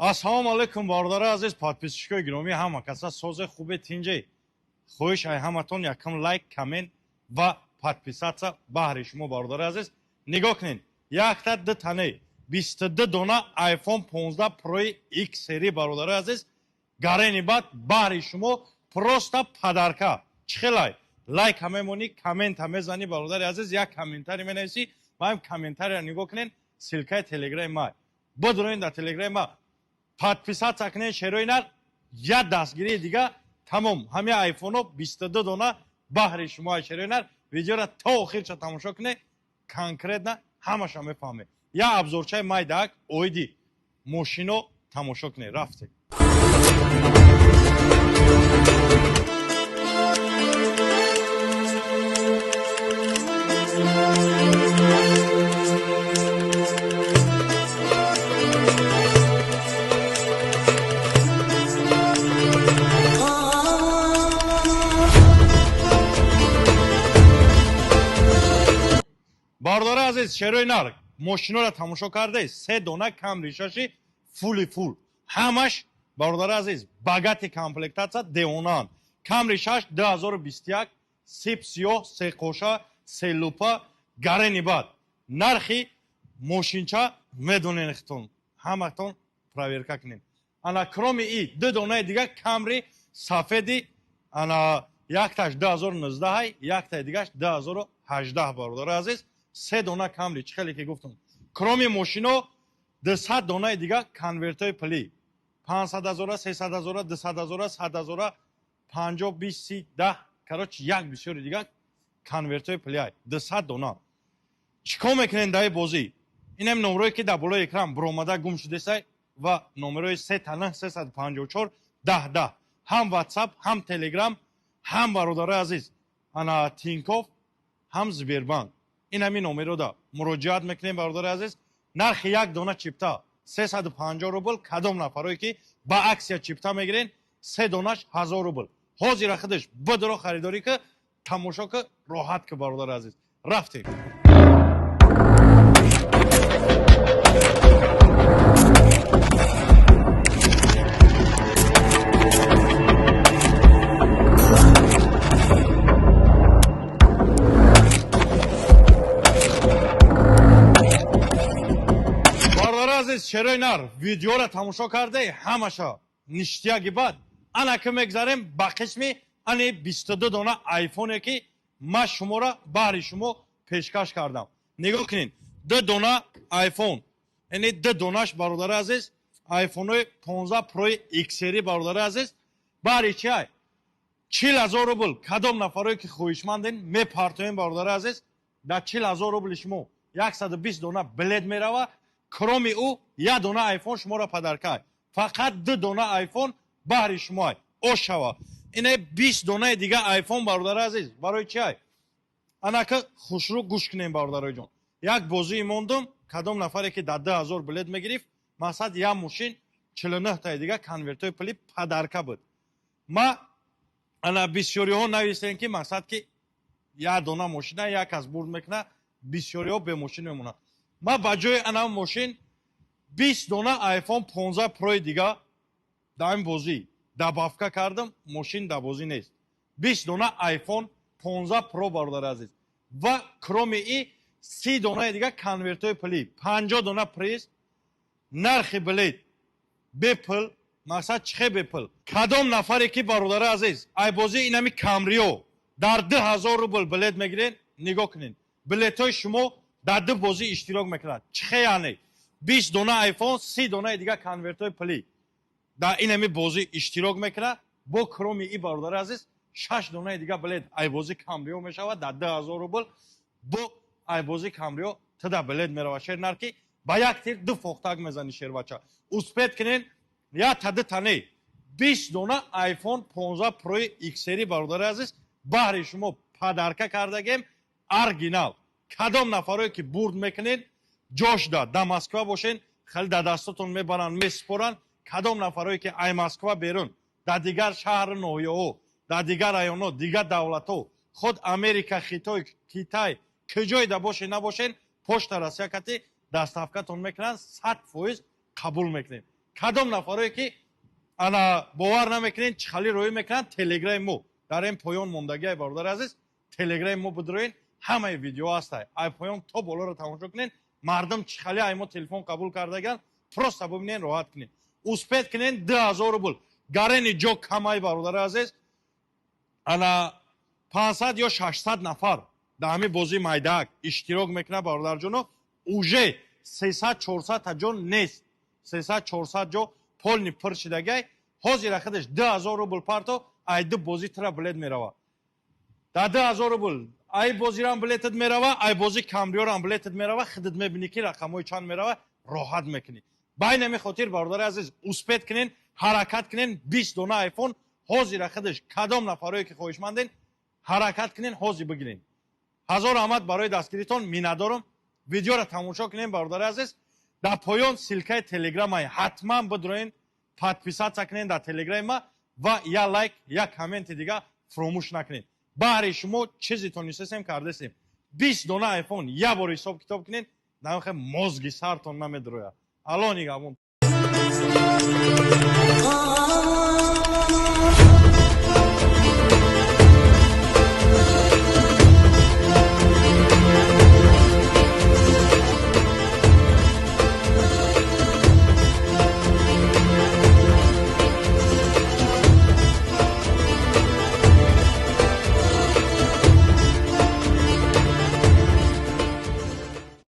Ассалому алайкум, бародари азиз, подписчикои гиромӣ, ҳама каса созе хубе, тинҷе. Хоҳиш ай ҳаматон якам лайк, коммент ва подписаться баҳри шумо, бародари азиз. Нигоҳ кунед, якта ду тане, 22 дона iPhone 15 Pro X серия, бародари азиз, гарени бад баҳри шумо просто подарка. Чӣ хелай? Лайк мемонӣ, коммент мезанӣ, бародари азиз, як комментарий менависӣ, ва ҳам комментария нигоҳ кунед, ссылкаи телеграми ма. Бидроин дар телеграми ма. Подписаться кунед, шерои нар, як дастгирии дига, тамом. Ҳамин айфоно 22 дона баҳри шумо, шерои нар. Видеора то охирша тамошо кунед, конкретно ҳамаша мефаҳмед. Як обзорчаи майдаак оиди мошино тамошо кунед. Рафтем. Бародари азиз, шерои нар, мошиноро тамошо карде, се дона Камри шаши фули фул. Ҳамаш, бародари азиз, богатый комплектация деонаанд. Камри 6 2021, сип сиёҳ, се қоша, се лупа, гарени бад. Нархи мошинча медонед хитон, ҳаматон проверка кунед. Ана кроме и ду донаи дига Камри сафеди, ана якташ 2019, яктаи дигаш 2018, бародари азиз, се дона Камри, чӣ хеле ки гуфтам. Кроме мошино 200 донаи дига конвертҳои пулӣ. 500 ҳазора, 300 ҳазора, 200 ҳазора, 100 ҳазора, 50, 20, 30, 10, короче, як бисёри дига конвертҳои пулӣ ай. 200 дона. Чӣ кор мекунем дар ин бозӣ? Инам номерое ки дар болои экран баромада гум шудесай ва номерои 3 9 354 10 10. Ҳам WhatsApp, ҳам Telegram, ҳам, бародарои азиз, ана Тинькофф, ҳам Сбербанк. Ин ҳамин номеро муроҷиат мекунем, бародари азиз. Нархи як дона чипта 350 рубл. Кадом нафарое ки ба акция чипта мегирен, се донаш 1000 рубл. Ҳозира худаш бидро харидорӣ ки, тамошо ки, роҳат ки, бародари азиз. Рафтем. Бародари азиз, шерои нар, видеоро тамошо карде, ҳамаша ништияги бад. Ана ки мегзарем ба қисми ани 22 дона айфоне ки ман шуморо баҳри шумо пешкаш кардам. Нигоҳ кунед, ду дона айфон, яъне ду донаш, бародари азиз, айфонҳои 15 Pro XR, бародари азиз, баҳри чи ай? 40 000 рубл. Кадом нафарое ки хоҳишманден, мепартоем, бародари азиз, дар 40 000 рубли шумо 120 дона билет мерава. Кроме ӯ як дона айфон шуморо подарка. Фақат ду дона айфон баҳри шумо ошава. Ине 20 донаи дига айфон, бародари азиз, барои чи ай? Анака хушрӯ гӯш кунем, бародарои ҷон. Як бозии мондум, кадом нафаре ки дар 2000 билет мегирифт, мақсад як мошин, 49 таи дига конвертҳои пули подарка буд. Ма ана бисёриҳо нависем ки мақсад ки як дона мошина як кас бурд мекунад, бисёриҳо бемошин мемонанд. Ма ба ҷои ана мошин 20 дона iPhone 15 Pro дига дар ин бозӣ добавка кардам, мошин дар бозӣ нест. 20 дона iPhone 15 Pro, бародари азиз. Ва кроме и 30 донаи дига конвертҳои пулӣ, 50 дона приз, нархи билет бепул. Мақсад чӣ хел бепул? Кадом нафаре ки, бародари азиз, ай бозии инами Камрио дар 2000 рубл билет мегирен, нигоҳ кунед, билетҳои шумо дар ду бозӣ иштирок мекунад. Чӣ хел яъне? 20 дона айфон, 30 донаи дига конвертҳои пулӣ дар инами бозӣ иштирок мекунад. Бо кроме и, бародари азиз, шаш донаи дига билет айбозӣ Камрио мешавад дар 2000 рубл. Бо айбозӣ Камрио туда билет меравад, шернар, ки ба як тир ду фохтак мезани, шербача. Успеть кунен, як та ду та не, 20 дона iPhone 15 Pro XR, бародари азиз, баҳри шумо подарка кардагем, оригинал. Кадом нафарое ки бурд мекунед, ҷошда да Москва бошен, хеле дар дастотон мебаранд, месупоранд. Кадом нафарое ки ай Москва берун дар дигар шаҳру ноҳияҳо, дар дигар районҳо, дигар давлатҳо, худ Америка, Хитой, Китай, куҷоеда бошен набошен, Почта Россия кати доставкатон мекунанд, 100% қабул мекунем. Кадом нафарое ки ана бовар намекунен, чӣ хали роӣ мекунанд, телеграми мо дар ин поён мондагиай, бародари азиз, телеграми мо бидроен, ҳамаи видео ҳастай. Ай поён то болоро тамошо кунен, мардум чӣ хали ай мо телефон қабул кардаган, просто бибинен, роҳат кунен. Успеть кунен, 2000 рубл гарени ҷо камай, бародари азиз. Ана 500 ё 600 нафар дар ҳамин бозии майдаак иштирок мекунад, бародарҷоно. Уже 300 400 та ҷо нест, 300 400 ҷо полный пур шидагай. Ҳозира худаш 2000 рубл парто, ай ду бозӣ тра билет мерава. Дар 2000 рубл ай бозирам билетат мерава, ай бози камриёрам билетат мерава. Худат мебинӣ, ки рақамҳои чанд мерава, роҳат мекунӣ. Ба ин ҳамин хотир, бародари азиз, успеть кунен, ҳаракат кунен. 20 дона айфон ҳозира худаш, кадом нафарое ки хоҳишманден, ҳаракат кунен, ҳозир бигирен. Ҳазор раҳмат барои дастгиритон, миннатдорам. Видеоро тамошо кунем, бародари азиз. Дар поён ссылка и телеграмай, ҳатман бидроен, подписаться кунен дар телеграми ма ва я лайк, я комменти дига фуромӯш накунед. Баҳри шумо чизи тонистесем, кардесем. 20 дона айфон, як бор ҳисоб китоб кунед, намехе мозги сартон намедрояд. Алло нигабон.